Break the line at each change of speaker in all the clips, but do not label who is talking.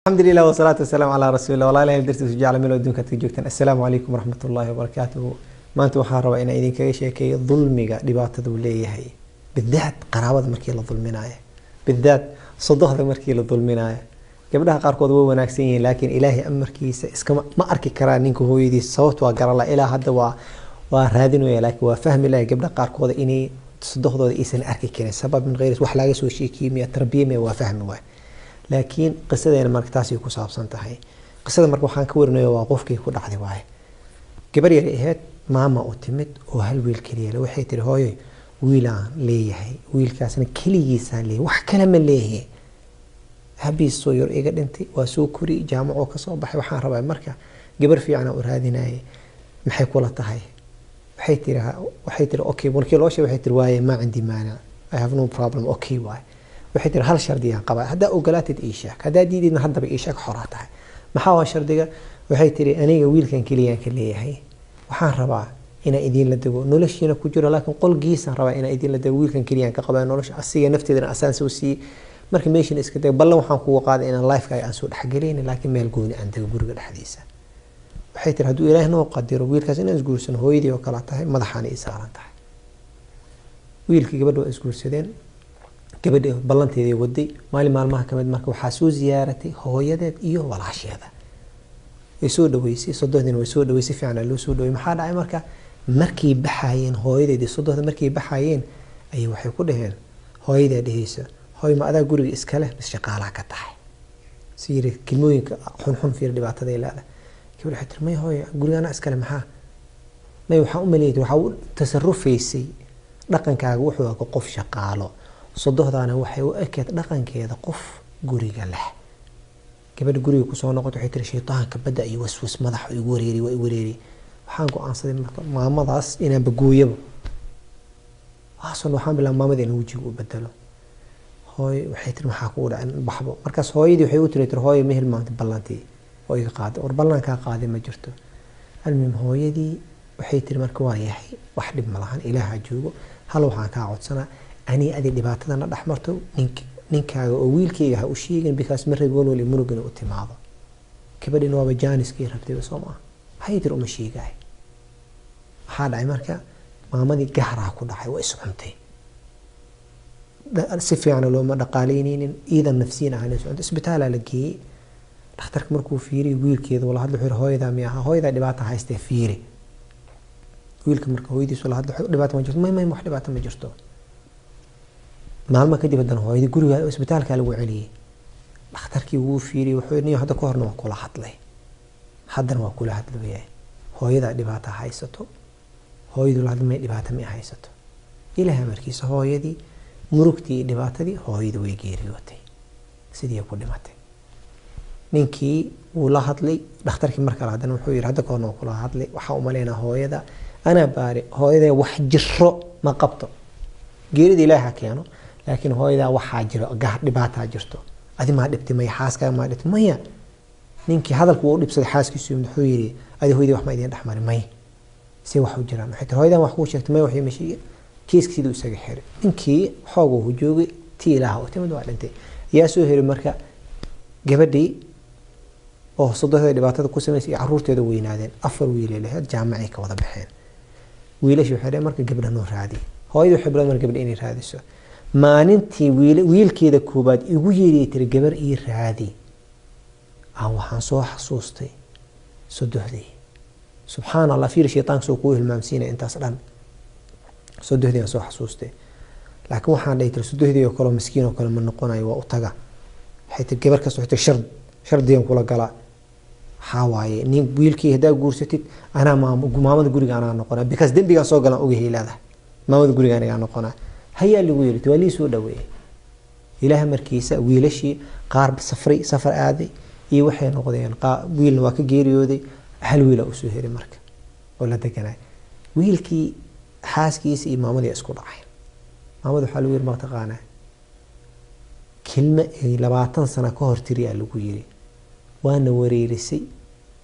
Alxamdulilah wasalaatu wasalaamu calaa rasuulillah. Walaalayaal, dartiisu jecla meel adduunka aad ka joogtaan, assalaamu calaykum waraxmat ullaahi wabarakaatuhu. Maanta waxaan rabaa inaan idinkaga sheekeeyo dulmiga dhibaataduu leeyahay, bidaat qaraabada markii la dulminaayo, bidaat sodohda markii la dulminaayo. Gabdhaha qaarkood way wanaagsan yihiin, laakiin Ilaahay amarkiisa iskama ma arki karaa ninka hooyadiis. Sababta waa garala, ilaa hadda waa raadinaya, laakiin waa fahmi lahay gabdha qaarkooda inay sodohdooda aysan arki karin sabab min غeyr wax laga soo sheekiyey miya, tarbiya miya, waa fahmi waay. Laakiin qisadeena marka taasay ku saabsan tahay. Qisada marka waxaan ka warinayo waa qofkii ku dhacday waaye. Gabar yar ahayd, maama u timid oo hal wiil keliya le. Waxay tiri: hooyoy, wiilaan leeyahay, wiilkaasna keligiisaan leeyahay, wax kale ma leeyahay. Habiisoo yar iga dhintay, waa soo kori, jaamacoo kasoo baxay. Waxaan rabaa marka gabar fiicana u raadinayay, maxay kula tahay? Waxay tiri okay. Markii loo sheegay waxay tiri: waaye, maa cindi maanic, I have no problem, okay waaye. Waxay tiri: hal shardiyaan qabaa, haddaa ogolaatid ii sheeg, haddaa diididna haddaba ii sheeg, xoraa tahay. Maxaa waa shardiga? Waxay tiri: aniga wiilkan keliyaan ka leeyahay, waxaan rabaa inaan idiin la dego, noloshiina ku jiro, laakiin qolgiisaan rabaa inaan idiin la dego. Wiilkan keliyaan ka qabaa nolosha, asiga nafteedana asaan soo siiyey, marka meeshan iska dego. Ballan waxaan kugu qaaday inaan lifekaaga aan soo dhexgelaynin, laakiin meel gooni aan dego guriga dhexdiisa. Waxay tiri: hadduu Ilaahay noo qadiro wiilkaas inaan isguursano, hooyadii oo kala tahay, madaxaana ii saaran tahay. Wiilkii gabadha waa isguursadeen, gabadha ballanteedii waday. Maalin maalmaha kamid marka waxaa soo ziyaaratay hooyadeed iyo walaasheeda. Way soo dhaweysay, sodohdiina way soo dhaweysay, fiican loo soo dhawey. Maxaa dhacay marka? Markay baxaayeen hooyadeed iyo sodohda, markay baxaayeen ayay waxay ku dhaheen, hooyadaa dhehaysa: hooy, ma adaa guriga iskale mis shaqaalaha ka tahay? Si yiri kelmooyinka xunxun, fiir dhibaataday leedahay. Gabadha waxay tiri: may hooy, guriga anaa iskale. Maxaa? May, waxaan u maleeyay waxaa u tasarufaysay, dhaqankaaga wuxuu ahaa qof shaqaalo. Sodohdaana waxay u ekeed dhaqankeeda qof guriga leh. Gabadha guriga kusoo noqota waxay tiri: shaytaanka badda iyo waswas madaxa igu wareeri, waa i wareeri. Waxaan go-aansaday marka maamadaas inaan bagooyaba waason. Waxaan bilaabay maamada inaan wejiga u bedelo. Hooy, waxay tiri, maxaa kugu dhacay? Baxbo markaas hooyadii waxay u tiri: hooyo, ma hilmaantay ballantii oo iga qaaday? War ballan kaa qaaday ma jirto. Almuhim, hooyadii waxay tiri: marka waa yahay, wax dhib ma lahan, Ilaaha joogo. Hal waxaan kaa codsanaa, ani adi dhibaatada na dhex marto ninkaaga oo wiilkayga ha u sheegin, because ma rabi walwal iyo murug inay u timaado. Gabadhina waaba jaaniskii rabtayba, soo maaha? Waxay tiri: uma sheegaay. Maxaa dhacay marka? Maamadii gahraa ku dhacay, waa iscuntay, si fiican looma dhaqaaleyneynin, iidan nafsiyan ahaan iscuntay. Isbitaalaa la geeyey. Dhakhtarka markuu fiiriyey wiilkeeda wala hadla, wuxuu yihi: hooyadaa mi ahaa? Hooyadaa dhibaata haystee fiiri. Wiilka marka hooyadiis wala hadla: dhibaata ma jirto? May, may, wax dhibaata ma jirto. Maalmo kadib haddana hooyadii guriga isbitaalkaa lagu celiyey. Dhakhtarkii wuu fiiriyey, wuxuu yidhi: hadda ka horna waa kula hadlay, haddana waa kula hadlayaa, hooyadaa dhibaata haysato. Hooyadu la hadlay: may, dhibaata ma haysato. Ilaahay markiisa hooyadii murugtii iyo dhibaatadii, hooyadii way geeriyootay, sidii ku dhimatay. Ninkii wuu la hadlay dhakhtarkii mar kale haddana, wuxuu yidhi: hadda ka horna waa kula hadlay, waxaa umaleynaa hooyada anaa baari, hooyada wax jiro ma qabto, geerida Ilaaha ha keeno, laakiin hooyadaa waxaa jiro gaar dhibaataa jirto. Adi maa dhibtay? Maya. Xaaskaaga maa dhibtay? Maya. Ninkii hadalku wuu u dhibsaday. Xaaskiisu yimid, wuxuu yidhi: adi hooyadii wax ma idiin dhexmarin? May. See wax u jiraan? Waxay tiri: hooyadan wax kuu sheegtay? May, wax ma sheegin. Kiiska siduu isaga xiray. Ninkii xoog uu joogay, tii Ilaaha u timid, waa dhintay. Yaa soo heli marka? Gabadhii oo sodohda dhibaatada ku samaysay iyo caruurteeda weynaadeen. 4 wiilay lahayd, jaamacay ka wada baxeen. Wiilashii waxay dhaheen: marka gabdha noo raadi. Hooyadii waxay bilaabeen marka gabdha inay raadiso. Maalintii wiilkeeda koobaad igu yeeriy tiri: gabar ii raadi, aan waxaan soo xasuustay sodohdii. Subxaan Allah, fiir shaytaanka soo kuu hilmaamsiinaya intaas dhan. Sodohdii aan soo xasuustay, laakiin waxaan dhahi tiri: sodohdii oo kale miskiin oo kale ma noqonayo, waa u taga. Waxay tiri gabar kasta, waxay tiri: shardigan kula galaa waxaa waaye, nin wiilkii haddaa guursatid, anaa maamada guriga anaa noqonaa, because dembigaan soo galaan ogahay leedahay, maamada guriga anigaa noqonaa. Hayaa lagu yiri, waa lii soo dhaweeyey. Ilaah markiisa wiilashii qaar safray, safar aaday iyo waxay noqdeen, wiilna waa ka geeriyooday. Hal wiila usoo heray marka oo la deganay. Wiilkii xaaskiisa iyo maamadii isku dhacay. Maamada waxaa lagu yiri: ma taqaanaa kelma ay 20 sano ka hor tiriyaa? Lagu yiri: waana wareerisay,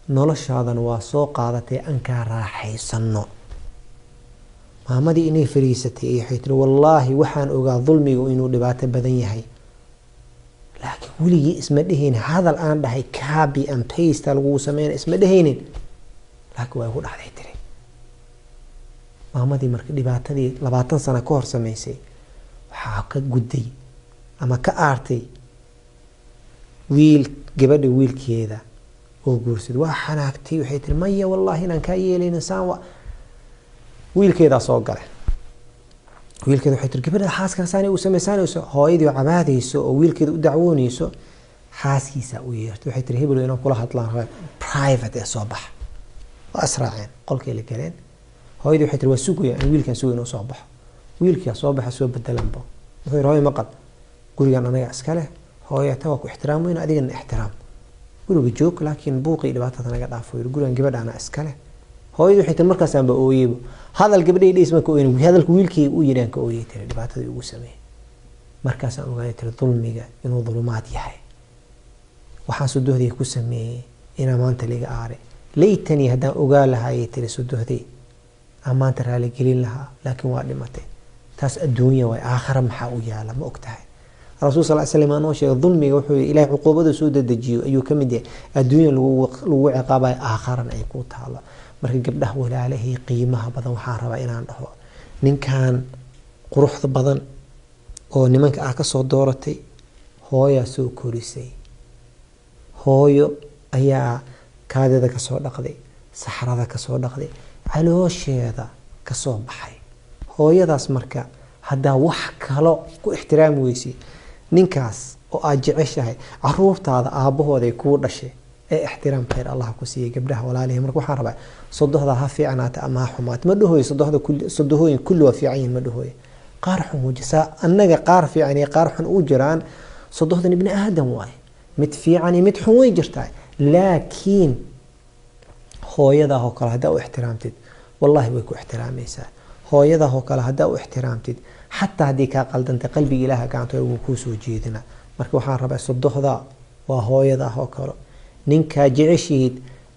noloshaadana waa soo qaadatay, aan kaa raaxaysano. Maamadii inay fariisatay waxay tiri: wallaahi waxaan ogaa dulmigu inuu dhibaato badan yahay. Laakiin weligii isma dhehaynin hadal aan dhahay copy and paste lagugu sameyna isma dhehaynin, laakiin waa igu dhacday tiri maamadii. Marka dhibaatadii 20 sano ka hor sameysay waxaa ka gudday ama ka aartay wiil gabadha wiilkeeda oo guursaday. Waa xanaagtay, waxay tiri maya, wallahi inaan kaa yeelaynin saan. Wa wiilkeedaa soo galay. Wiilkeeda waxay tiri gabadha xaaska saan u samaysanayso. Hooyadii oo cabaadayso oo wiilkeeda u dacwoonayso, xaaskiisa u yeertay. Waxay tiri hebel, inaan kula hadlaan rabaa private ee soo bax. Waa israaceen, qolkay la galeen. Hooyadii waxay tiri waa sugaya in wiilkan sugay inuu soo baxo. Wiilkaa soo baxa, soo bedelanba. Wuxuu yidhi hooyo maqal, gurigan anaga iska leh. Hooyo ta waa ku ixtiraamayna, adigana ixtiraam, guriga joog, laakiin buuqii dhibaatada naga dhaafo. Yidhi gurigan gabadha anaa iska leh. Hooyadii waxay tiri markaasaan ba ooyeyba, hadal gabadhay dhis ma ka ooyin, hadalka wiilkayga u yidhi aan ka ooyey tiri, dhibaatadii ugu sameeyey. Markaasaan ogaaday tiri dulmiga inuu dulumaad yahay. Waxaan sodohday ku sameeyey inaa maanta liga aaray. Laytanii haddaan ogaa lahaayay tiri sodohday aan maanta raaligelin lahaa, laakiin waa dhimatay. Taas adduunya waay, aakhara maxaa u yaala ma og tahay? Rasuul sal ly slam noo sheegay dulmiga wuxuu yihi ilahay cuquubada soo dedejiyo ayuu ka mid yahay, adduunya lagu ciqaabayo, aakharana ay ku taalo. Marka gabdhaha walaalahii qiimaha badan, waxaan rabaa inaan dhaho ninkan quruxda badan oo nimanka ah kasoo dooratay, hooyaa soo korisay, hooyo ayaa kaadida kasoo dhaqday, saxrada kasoo dhaqday, caloosheeda kasoo baxay hooyadaas. Marka haddaa wax kalo ku ixtiraami weysay ninkaas oo aad jeceshahay, caruurtaada aabbahooday kuu dhashay ee ixtiraam, khayr Allah ku siiyay. Gabdhaha walaalihii, marka waxaan rabaa sodohda ha fiicnaata ama ha xumaata, ma dhahoyo sodohda kulli, sodohooyin kulli waa fiican yihiin ma dhahoyo. Qaar xun wujisaa annaga, qaar fiican iyo qaar xun u jiraan. Sodohdan ibni aadam waaye, mid fiican iyo mid xun way jirtaa, laakiin hooyadaa oo kale haddaa u ixtiraamtid, wallahi way ku ixtiraamaysaa. Hooyadaa oo kale haddaa u ixtiraamtid, xataa haddii kaa qaldantay, qalbiga ilaaha gacantooda wuu kuu soo jeedina. Marka waxaan rabaa sodohda waa hooyadaa oo kale, ninkaa jeceshihiid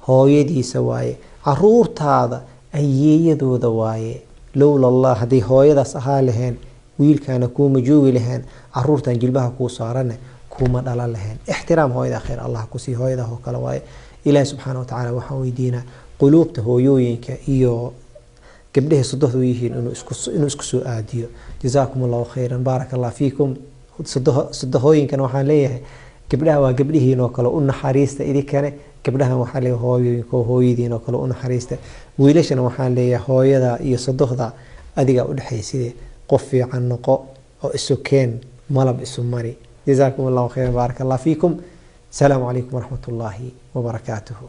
hooyadiisa waaye, caruurtaada ayeeyadooda waaye. Lowla allah hadday hooyadaas ahaa laheen, wiilkaana kuuma joogi laheen, caruurtan jilbaha kuu saarane kuuma dhalan laheen. Ixtiraam hooyada, khayr allah kusii, hooyadaa oo kale waaye. Ilaahi subxaana watacaala waxaan weydiinaa quluubta hooyooyinka iyo gabdhahay sodohda u yihiin inuu isku soo aadiyo. Jazaakum allahu khayran, baaraka allah fiikum. Sodohooyinkana waxaan leeyahay gabdhaha waa gabdhihiin oo kale, u naxariista idinkane. Gabdhahan waxaa leeyahay hooyooyinka oo hooyadiin oo kale u naxariista. Wiilashana waxaan leeyahay hooyada iyo sodohda adigaa u dhexayside, qof fiican noqo oo isu keen, malab isu mari. Jazaakum allahu khayran, baaraka allah fiikum. Asalaamu calaykum waraxmat ullaahi wabarakaatuhu.